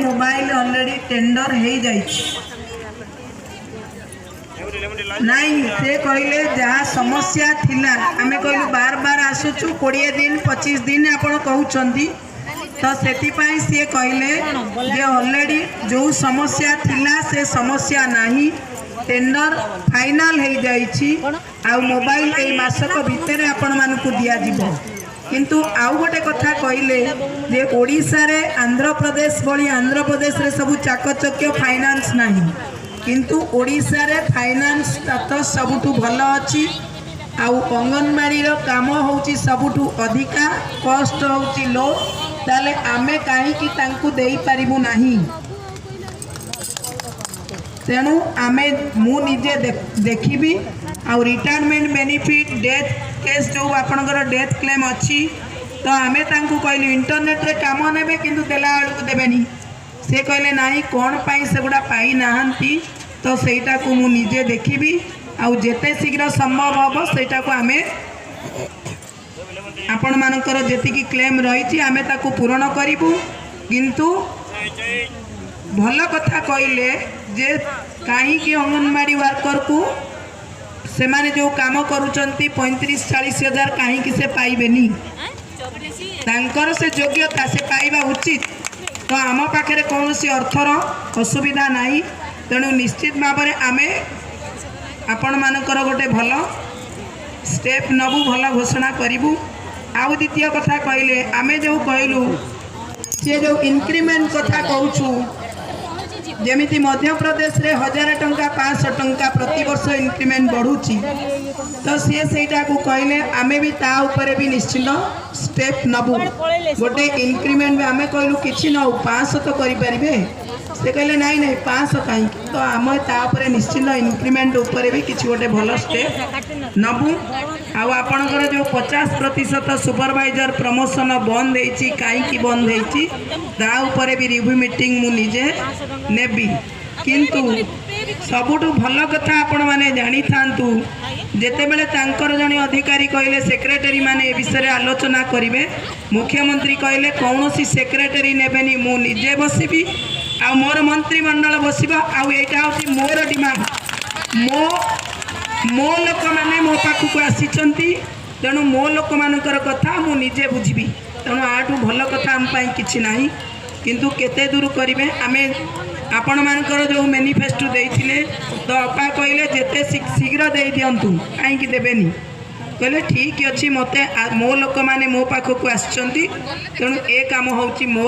Mobile already tender ହେଇଯାଇଛି। ନାଇଁ, ସେ କହିଲେ ଯାହା ସମସ୍ୟା ଥିଲା, ଆମେ କହିଲୁ ବାର ବାର ଆସୁଛୁ, 20 ଦିନ 25 ଦିନ ଆପଣ କହୁଛନ୍ତି। ତ ସେଥିପାଇଁ ସିଏ କହିଲେ ଯେ ଅଲରେଡ଼ି ଯେଉଁ ସମସ୍ୟା ଥିଲା ସେ ସମସ୍ୟା ନାହିଁ, ଟେଣ୍ଡର ଫାଇନାଲ ହେଇଯାଇଛି ଆଉ ମୋବାଇଲ ଏଇ ମାସକ ଭିତରେ ଆପଣମାନଙ୍କୁ ଦିଆଯିବ। କିନ୍ତୁ ଆଉ ଗୋଟେ କଥା କହିଲେ ଯେ ଓଡ଼ିଶାରେ ଆନ୍ଧ୍ରପ୍ରଦେଶ ଭଳି, ଆନ୍ଧ୍ରପ୍ରଦେଶରେ ସବୁ ଚାକଚକ୍ୟ, ଫାଇନାନ୍ସ ନାହିଁ, କିନ୍ତୁ ଓଡ଼ିଶାରେ ଫାଇନାନ୍ସ ଷ୍ଟାଟସ୍ ସବୁଠୁ ଭଲ ଅଛି ଆଉ ଅଙ୍ଗନବାଡ଼ିର କାମ ହେଉଛି ସବୁଠୁ ଅଧିକା, କଷ୍ଟ ହେଉଛି ଲୋ, ତାହେଲେ ଆମେ କାହିଁକି ତାଙ୍କୁ ଦେଇପାରିବୁ ନାହିଁ? ତେଣୁ ମୁଁ ନିଜେ ଦେଖିବି। ଆଉ ରିଟାୟାରମେଣ୍ଟ ବେନିଫିଟ୍, ଡେଥ୍ କେସ୍, ଯେଉଁ ଆପଣଙ୍କର ଡେଥ୍ କ୍ଲେମ୍ ଅଛି, ତ ଆମେ ତାଙ୍କୁ କହିଲୁ ଇଣ୍ଟରନେଟ୍ରେ କାମ ନେବେ କିନ୍ତୁ ଦେଲା ବେଳକୁ ଦେବେନି। ସେ କହିଲେ ନାହିଁ, କ'ଣ ପାଇଁ ସେଗୁଡ଼ା ପାଇନାହାନ୍ତି, ତ ସେଇଟାକୁ ମୁଁ ନିଜେ ଦେଖିବି ଆଉ ଯେତେ ଶୀଘ୍ର ସମ୍ଭବ ହେବ ସେଇଟାକୁ ଆମେ ଆପଣମାନଙ୍କର ଯେତିକି କ୍ଲେମ୍ ରହିଛି ଆମେ ତାକୁ ପୂରଣ କରିବୁ। କିନ୍ତୁ ଭଲ କଥା କହିଲେ ଯେ କାହିଁକି ଅଙ୍ଗନବାଡ଼ି ୱାର୍କରକୁ ସେମାନେ ଯେଉଁ କାମ କରୁଛନ୍ତି 35-40 ହଜାର, କାହିଁକି ସେ ପାଇବେନି? ତାଙ୍କର ସେ ଯୋଗ୍ୟତା, ସେ ପାଇବା ଉଚିତ। ତ ଆମ ପାଖରେ କୌଣସି ଅର୍ଥର ଅସୁବିଧା ନାହିଁ। ତେଣୁ ନିଶ୍ଚିତ ଭାବରେ ଆମେ ଆପଣମାନଙ୍କର ଗୋଟେ ଭଲ ଷ୍ଟେପ୍ ନେବୁ, ଭଲ ଘୋଷଣା କରିବୁ। ଆଉ ଦ୍ୱିତୀୟ କଥା କହିଲେ, ଆମେ ଯେଉଁ କହିଲୁ ସିଏ ଯେଉଁ ଇନକ୍ରିମେଣ୍ଟ କଥା କହୁଛୁ, ଯେମିତି ମଧ୍ୟପ୍ରଦେଶରେ 1000 ଟଙ୍କା, 500 ଟଙ୍କା ପ୍ରତିବର୍ଷ ଇନକ୍ରିମେଣ୍ଟ ବଢ଼ୁଛି, ତ ସିଏ ସେଇଟାକୁ କହିଲେ ଆମେ ବି ତା ଉପରେ ବି ନିଶ୍ଚିତ ଷ୍ଟେପ୍ ନେବୁ ଗୋଟେ ଇନକ୍ରିମେଣ୍ଟ ବି। ଆମେ କହିଲୁ କିଛି ନ ହଉ 500 ତ କରିପାରିବେ। ସେ କହିଲେ ନାଇଁ ନାଇଁ, 500 କାହିଁକି? ତ ଆମେ ତା ଉପରେ ନିଶ୍ଚିତ ଇନକ୍ରିମେଣ୍ଟ ଉପରେ ବି କିଛି ଗୋଟେ ଭଲ ଷ୍ଟେପ୍ ନେବୁ। ଆଉ ଆପଣଙ୍କର ଯେଉଁ 50% ସୁପରଭାଇଜର ପ୍ରମୋସନ ବନ୍ଦ ହେଇଛି, କାହିଁକି ବନ୍ଦ ହେଇଛି, ତା ଉପରେ ବି ରିଭ୍ୟୁ ମିଟିଂ ମୁଁ ନିଜେ ନେବି। କିନ୍ତୁ ସବୁଠୁ ଭଲ କଥା ଆପଣମାନେ ଜାଣିଥାନ୍ତୁ, ଯେତେବେଳେ ତାଙ୍କର ଜଣେ ଅଧିକାରୀ କହିଲେ ସେକ୍ରେଟାରୀ ମାନେ ଏ ବିଷୟରେ ଆଲୋଚନା କରିବେ, ମୁଖ୍ୟମନ୍ତ୍ରୀ କହିଲେ କୌଣସି ସେକ୍ରେଟାରୀ ନେବେନି, ମୁଁ ନିଜେ ବସିବି ଆଉ ମୋର ମନ୍ତ୍ରିମଣ୍ଡଳ ବସିବ ଆଉ ଏଇଟା ହେଉଛି ମୋର ଡିମାଣ୍ଡ। ମୋ ମୋ ଲୋକମାନେ ମୋ ପାଖକୁ ଆସିଛନ୍ତି, ତେଣୁ ମୋ ଲୋକମାନଙ୍କର କଥା ମୁଁ ନିଜେ ବୁଝିବି। ତେଣୁ ୟାଠୁ ଭଲ କଥା ଆମ ପାଇଁ କିଛି ନାହିଁ। କିନ୍ତୁ କେତେ ଦୂର କରିବେ, ଆମେ ଆପଣମାନଙ୍କର ଯେଉଁ ମ୍ୟାନିଫେଷ୍ଟୋ ଦେଇଥିଲେ, ତ ଅପା କହିଲେ ଯେତେ ଶୀଘ୍ର ଦେଇଦିଅନ୍ତୁ, କାହିଁକି ଦେବେନି? କହିଲେ ଠିକ୍ ଅଛି, ମୋତେ ମୋ ଲୋକମାନେ ମୋ ପାଖକୁ ଆସିଛନ୍ତି, ତେଣୁ ଏ କାମ ହେଉଛି ମୋ